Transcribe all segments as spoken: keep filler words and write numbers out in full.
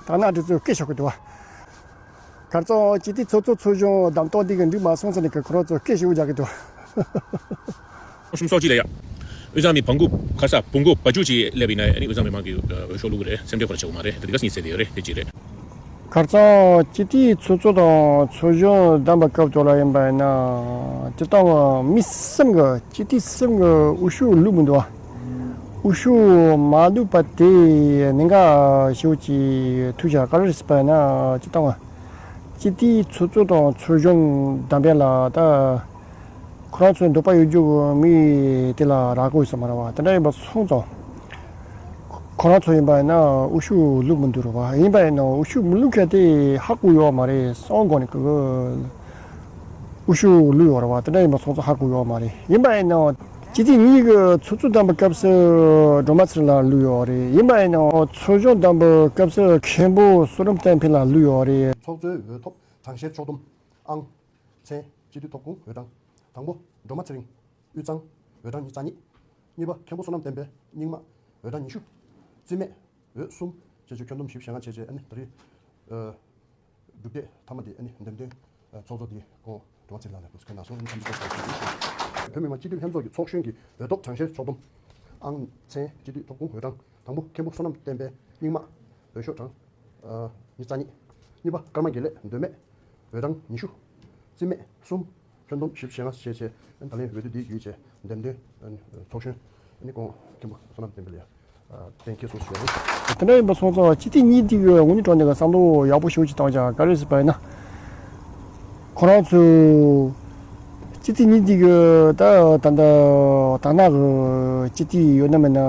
དར་ནག་འདི་ཚོས་སྐད་ཤོར་གི་འདུག་བ། ཁར་ཚང་སྤྱི་འཐུས་ཚོགས་གཙོ་ཚོགས་གཞོན་གདམ་ཐོག་འདི་གི་འགྲིག་མ་སོང་ཟེར་ནས་ཁོ་རང་ཚོ་སྐད་ཤོར་རྒྱག་གི་འདུག་བ། སུམ་སོགས་ཀྱི་ལ་ཡ། དབུས་གཙང་མི་བང་རྒྱུག་ཁ་ས་བོང་གུ་བ་རྒྱུག་ཅིག་སླེབས་ཡིན་ན་ཨ་ནི་དབུས་གཙང་མི་མང་གི་འོས་ཤོག་བླུག་གི་རེད། སེམས་ཁྲལ་ཁོ་ར་བྱེད་དགོས་མ་རེད། དེ་དེ་ག་སྙིང་ཟེར་དེ་ཡོད་རེད། དེ་ཅི་རེད། ཁར་ཚང་སྤྱི་འཐུས་ཚོགས་གཙོ་དང་ཚོགས་གཞོན་བདམས་པའི་སྐབས་དེ་ལ་ཡིན་པ་ཡིན་ན་སྤྱིར་བཏང་མི་གསུམ་གི་སྤྱི་འཐུས་གསུམ་གི་འོས་ཤོག་བླུགས་མི་འདུག་བ། འོས་ཤོག་མ་བླུགས་པ་དེ་གནད་འགག་ཞེ་པོ་ཅིག་ཐུག་བཞག་ག་རེ་རེད་ཟེར་བ་ཡིན་ན་སྤྱིར་བཏང་སྤྱི་འཐུས་ཚོགས་གཙོ་དང་ཚོགས་གཞོན་བདམས་པ་ལ་ད། ཁོ་རང་ཚོའི་འདོད་པ་ཡོད་རྒྱུ་གི་མི་དེ་ལ་རག་གི་ཡོད་ས་མ་རེད་བ། དེ་འདྲ་ཡིན་པ་སོང་ཙང་། ཁོ་རང་ཚོ་ཡིན་པ་ཡིན་ན་འོས་ཤོག་བླུགས་མི་འདུག་རེད་བ། ཡིན་པ་ཡིན་ན་འོས་ཤོག་མི་བླུགས་མཁན་དེ་ཧ་གོ་ཡོད་མ་རེད། གསང་སྒོ་ནས་གི་འོས་ཤོག་བླུགས་ཡོད་རེད་བ། དེ་འདྲ་ཡིན་པ་སོང་ཙང་ཧ་གོ་ཡོད་མ་རེད། ཡིན་པ་ཡིན་ན་སྤྱི་འཐུས་གཉིས་ཀྱི་ཚོགས་གཙོ་བདམས་པའི་སྐབས་སུ་སྒྲོལ་མ་ཚེ་རིང་ལ་བླུགས་ཡོད་རེད། ཡིན་པ་ཡིན་ན་ཚོགས་གཞོན་བདམས་པའི་སྐབས་སུ་མཁན་པོ་བསོད་ནམས་བསྟན་འཕེལ་ལ་བླུགས་ཡོད་རེད། ཚོགས་གཙོའི་འོས་ཐོབ་གྲངས་བཤེར་ཕྱོགས་བསྡོམས། ཨང་། མཚན། སྤྱི་འཐུས་ཐོབ་ཁུངས་འོས་གྲངས། དང་པོ། སྒྲོལ་མ་ཚེ་རིང་། དབུས་གཙང་། འོས་གྲངས་ཉི་ཤུ་རྩ་གཉིས། གཉིས་པ། མཁན་པོ་བསོད་ནམས་བསྟན་འཕེལ། རྙིང་མ། འོས་གྲངས་ཉི་ཤུ། རྩིས་མེད། འོས་གསུམ། བྱས་རྗེས་ཁྱོན་བསྡོམས་བཞི་བཅུ་ཞེ་ལྔ་བྱས་རྗེས་ཨ་ནི་ད་རེས། ཨ། གྲུབ་འབྲས་མཐའ་མ་དེ་ཨ་ནི་འདེམས་ཐོན་ཚོགས་གཙོ་དེ་ཁོང་སྒྲོལ་མ་ཚེ་རིང་ལགས་ལ་འདུག་སེ་ཁོང་ནང་སོང་ཨ་ནི་འཚམས་འདྲི་ཞུ། བོད་མི་མང་སྤྱི་འཐུས་ལྷན་ཚོགས་ཀྱི་ཚོགས་གཞོན་གྱི་འོས་ཐོབ་གྲངས་བཤེར་ཕྱོགས་བསྡོམས། ཨང་། མཚན། སྤྱི་འཐུས་ཐོབ་ཁུངས་འོས་གྲངས། དང་པོ། མཁན་པོ་བསོད་ནམས་བསྟན་འཕེལ། རྙིང་མ། འོས་ཤོག་གྲངས། ཨ། ཉི་ཤུ་རྩ་གཉིས། གཉིས་པ། ཀརྨ་དགེ་ལེགས་མདོ་སྨད། འོས་གྲངས་ཉི་ཤུ། རྩིས་མེད་གསུམ། ཁྱོན་བསྡོམས་བཞི་བཅུ་ཞེ་ལྔ་བྱས་བྱས་ཨ་ནི་ད་ལན་འོས་བསྡུ་འདི་བརྒྱུད་བྱས་འདེམས་ཐོན་ཨ་ནི་ཚོགས་གཞོན་ཨ་ནི་ཁོང་མཁན་པོ་བསོད་ནམས་བསྟན་འཕེལ་ལ་ཡ། གཏན་འཁེལ་སོང་ཞེས། དེ་འདྲ་ཡིན་པ་སོང་ཙང་སྤྱི་འཐུས་གཉིས་དེ་གི་དངོས་གནས་དྲང་གནས་ཀྱི་བསམ་བློ་ཡག་པོ་ཞེ་པོ་ཅིག་བཏང་ཀྱང་ག་རེ་ཟེར་བ་ཡིན་ན། ཁོ་རང་ཚོས་སྤྱི་འཐུས་གཉིས་དེ་གི་ད་ད་ད་དར་ནག་གི་སྤྱི་འཐུས་ཡོད་ན་མེད་ན་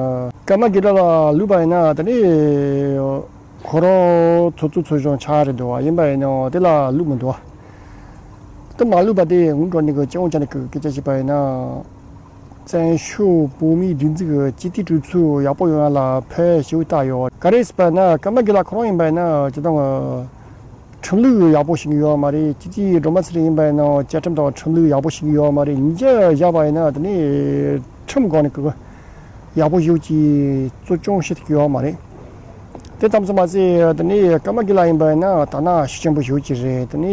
ཀརྨ་དགེ་ལེགས་ལ་བླུགས་པ་ཡིན་ན་ད་ནི་ཁོ་རང་ཚོགས་གཙོ་ཚོགས་གཞོན་ཆགས་རེད་འདུག་བ། ཡིན་པ་ཡིན་ན་དེ་ལ་བླུགས་མི་འདུག་བ། དེ་མ་བླུགས་པ་དེ་དངོས་གནས་དྲང་གནས་ཀྱི་སྤྱི་ཡོངས་ཆ་ནས་ཀྱི་སྐད་ཆ་བཤད་པ་ཡིན་ན། བཙན་བྱོལ་བོད་མིའི་སྒྲིག་འཛུགས་ཀྱི་སྤྱི་འཐུས་གྲོས་ཚོགས་ཡག་པོ་ཡོང་ཡ་ལ་ཕན་ཞེ་པོ་བཏགས་ཡོད། ག་རེ་ཟེར་བ་ན་ཀརྨ་དགེ་ལེགས་ཁོ་རང་ཡིན་པ་ཡིན་ན་སྤྱིར་བཏང་ཁྲིམས་ལུགས་ཡག་པོ་ཤེས་ཀྱི་ཡོད་མ་རེད། སྤྱི་འཐུས་སྒྲོལ་མ་ཚེ་རིང་ཡིན་པ་ཡིན་ན་བཅའ་ཁྲིམས་དང་ཁྲིམས་ལུགས་ཡག་པོ་ཤེས་ཀྱི་ཡོད་མ་རེད། ཉིན་རྒྱབ་བཞག་པ་ཡིན་ན་དེ་ནས་ཁྲིམས་སྒང་ནས་ཀྱི་ཡག་པོ་ཞེ་པོ་ཅིག་གཙོ་སྐྱོང་བྱེད་ཐུབ་ཀྱི་ཡོད་མ་རེད། དེ་ཙམ་དུ་མ་ཟད་དེ་ནས་ཀརྨ་དགེ་ལེགས་ཡིན་པ་ཡིན་ན་དར་ནག་ཤུགས་ཆེན་པོ་ཞེ་པོ་ཅིག་རེད། དེ་ནས་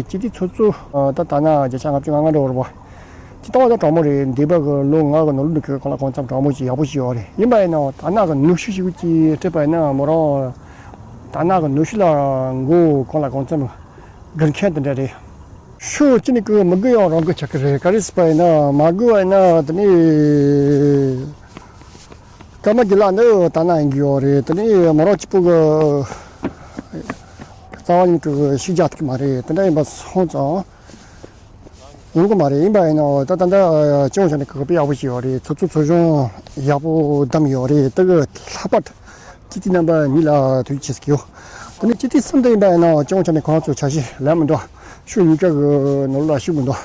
སྤྱི་འཐུས་ཚོགས་གཙོ་ད་དར་ནག་བརྒྱ་ཆ་ལྔ་བཅུ་ང་ལྔ་འགྲོ་བ་རེད་པ། ཅི་ལྟ་བ་ད་དྲང་མོ་རེད། འདས་པ་གི་ལོ་ལྔ་གི་ནང་ལོ་འདི་གི་གང་ལ་གང་འཚམ་དྲང་མོ་ཅིག་ཡག་པོ་ཞིག་ཡོད་རེད། ཡིན་པ་ཡིན་ན་དར་ནག་གི་ནུས་ཤུགས་ཞེ་པོ་ཅིག་སྤྲད་པ་ཡིན་ན་མོ་རང་དར་ནག་གི་ནུས་ཤུགས་ལ་མགོ་གང་ལ་གང་འཚམ་སྒུར་མཁན་དེ་འདྲ་རེད། ཤོག་ཅི་ནས་ཀྱི་མི་དགོས་ཡང་རང་དགོས་ཆགས་ཀྱི་རེད། ག་རེ་ཟེར་བ་ཡིན་ན་མ་དགོས་པ་ཡིན་ན་དེ་ནས་ཀརྨ་དགེ་ལེགས་ནི་དར་ནག་ཡིན་གྱི་ཡོད་རེད། དེ་ནས་མོ་རང་གཅིག་པུ་གི་རྩ་བ་ཉིད་དུ་ཤུགས་རྒྱག་ཐུབ་ཀྱི་མ་རེད། དེ་འདྲ་ཡིན་པ་སོང་ཙང་ཡོང་གི་མ་རེད། ཡིན་པ་ཡིན་ན་ད་ད་ལྟ་སྤྱི་ཡོངས་ཆ་ནས་གོ་སྐབས་ཡག་པོ་ཞིག་ཡོད་རེད། ཚོགས་གཙོ་ཚོགས་གཞོན་ཡག་པོ་བདམས་ཡོད་རེད། དེ་གི་ལྷག་པར་དུ་སྤྱི་འཐུས་རྣམ་པ་གཉིས་ལ་ཐུགས་རྗེ་ཆེ་ཟེར་གྱི་ཡོད། དེ་ནས་སྤྱི་འཐུས་གསུམ་དེ་ཡིན་པ་ཡིན་ན་སྤྱི་ཡོངས་ཆ་ནས་ཁོ་རང་ཚོ་ཆ་ཤས་ལེན་མི་འདུག་ཤོག་གཉིས་ཀ་གི་ནོར་ལ་ཤུགས་མི་འདུག་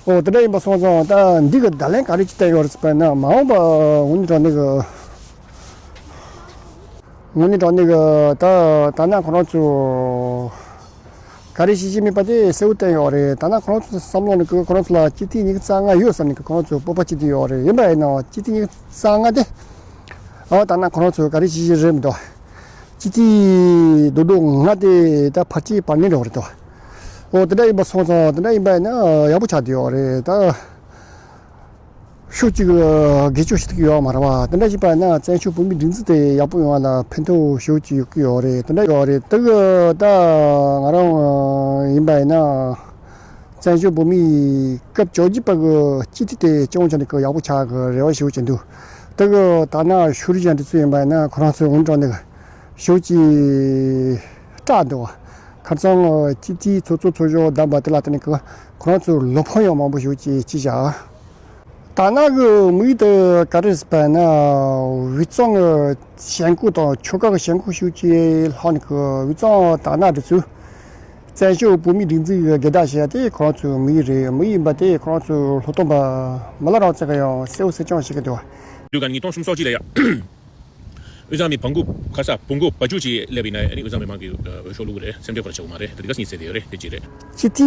ཨོ་དེ་འདྲ་ཡིན་པ་སོང་ཙང་ད་འདི་གི་བརྡ་ལན་ག་རེ་ཅིག་བསྟན་ཡོད་རེད་ཟེར་བ་ན་མ་འོངས་པ་དངོས་གནས་དྲང་གནས་གི་དངོས་གནས་དྲང་གནས་གི་ད་དར་ནག་ཁོ་རང་ཚོ་ག་རེ་བྱེད་ཀྱི་མེད་པ་དེ་གསལ་བོ་བསྟན་ཡོད་རེད། དར་ནག་ཁོ་རང་ཚོ་བསམ་བློ་ནི་གི་ཁོ་རང་ཚོ་ལ་སྤྱི་འཐུས་ཉི་ཤུ་རྩ་ལྔ་ཡོད་བསམ་ནས་གི་ཁོ་རང་ཚོ་སྤོབས་པ་སྐྱེ་གི་ཡོད་རེད། ཡིན་པ་ཡིན་ནའང་སྤྱི་འཐུས་ཉི་ཤུ་རྩ་ལྔ་དེ་ཨ་དར་ནག་ཁོ་རང་ཚོ་ག་རེ་བྱེད་ཀྱི་རེད་མི་འདུག་སྤྱི་འཐུས་རྡོག་རྡོག་ལྔ་དེ་ད་ཕལ་ཆེར་བར་ལེན་འགྲོ་གི་རེད་དོ། འོ་དེ་འདྲ་ཡིན་པ་སོང་ཙང་དེ་འདྲ་ཡིན་པ་ཡིན་ན་ཡག་པོ་ཆགས་བསྡད་ཡོད་རེད་ད། ཤུགས་གཅིག་གི་དགེ་སྐྱོ་ཞིག་ཐུག་གི་ཡོད་མ་རེད་བ། དེ་འདྲ་ཞིག་པ་ན་བཙན་བྱོལ་བོད་མིའི་སྒྲིག་འཛུགས་དེ་ཡག་པོ་ཡོང་བ་ལ་ཕན་ཐོགས་ཤུགས་གཅིག་ཡོད་ཀྱི་ཡོད་རེད། དེ་འདྲ་ཡོད་རེད། དེ་གི་ད་ང་རང་ཡིན་པ་ཡིན་ན་བཙན་བྱོལ་བོད་མིའི་སྐབས་བཅོ་བརྒྱད་པ་གི་སྤྱི་འཐུས་དེ་སྤྱི་ཡོངས་ཆ་ནས་ཀྱི་ཡག་པོ་ཆགས་གི་རེ་བ་ཞུ་གི་འདུག་དེ་གི་དར་ནག་ཤུགས་རིག་ཅན་དེ་ཚོ་ཡིན་པ་ཡིན་ན་ཁོ་རང་ཚོའི་འུན་གྲོགས་ནས་ཤུགས་གཅིག་སྐྲག་འདུག་བ། ཁ་སང་སྤྱི་འཐུས་ཚོགས་གཙོ་ཚོགས་གཞོན་བདམས་པ་དེ་ལ་བརྟེན་ནས་ཀྱི་ཁོ་རང་ཚོའི་བློ་ཕམ་ཡང་མང་པོ་ཞིག་ཅིག་ཅི་བྱ། དར་ནག་གི་དམིགས་ཡུལ་དེ་ག་རེ་ཟེར་བ་ན་དབུས་གཙང་གི་ཞེན་ཁོག་དང་ཆོལ་ཁ་གི་ཞེན་ཁོག་ཤུགས་ཀྱིས་ལྷག་ནས་ཀྱི་དབུས་གཙང་དར་ནག་འདི་ཚོས་བཙན་བྱོལ་བོད་མིའི་སྒྲིག་འཛུགས་ཀྱི་སྒེར་བདག་བྱེད་ཡ་དེ་ཁོ་རང་ཚོའི་དམིགས་ཡུལ་རེད། དམིགས་ཡུལ་ཡིན་པ་དེ་ཁོ་རང་ཚོའི་སློབ་སྟོན་པ་མི་ལ་རང་བཙན་གྱིས་ཡང་གསལ་བོ་གསལ་རྐྱང་བཤད་ཀྱི་འདུག་བ། ལུས་ཀ་ཉིས་སྟོང་སུམ་སོགས་ཅིག་ལ་ཡ། དབུས་གཙང་མི་བང་རྒྱུག་ཁ་ས་བོང་རྒྱུག་བ་རྒྱུག་ཅིག་སླེབས་ཡིན་ན་ཨ་ནི་དབུས་གཙང་མི་མང་གིས་འོས་ཤོག་བླུག་གི་རེད། སེམས་ཁྲལ་ཁོ་ར་བྱེད་དགོས་མ་རེད། དེ་དེ་ག་སྙིང་ཟེར་དེ་ཡོད་རེད། དེ་ཅི་རེད། སྤྱི་འཐུས་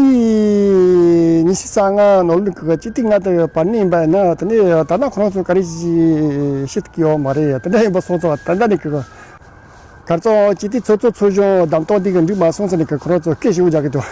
ཉི་ཤུ་རྩ་ལྔ་ནང་ལོགས་ཀྱི་སྤྱི་འཐུས་ལྔ་དེ་བར་གནས་ཡིན་པ་ཡིན་ན་དེ་ནས་དར་ནག་ཁོ་རང་ཚོ་ག་རེ་ཞིག་བཤད་ཀྱི་ཡོད་མ་རེད། དེ་འདྲ་ཡིན་པ་སོང་ཙང་ད་ལྟ་ནས་ཀྱི་ ཁར་ཚོ་ཅི་ཏི་ཚོ་ཚོ་ཚོ་གཞོང་གདམ་ཏོག་འདི་གི་འགྲིག་མ་སོང་ཟེར་ནས་ཁ་ཁོ་རང་ཚོ་སྐད་ཤོད་རྒྱག་གི་འདུག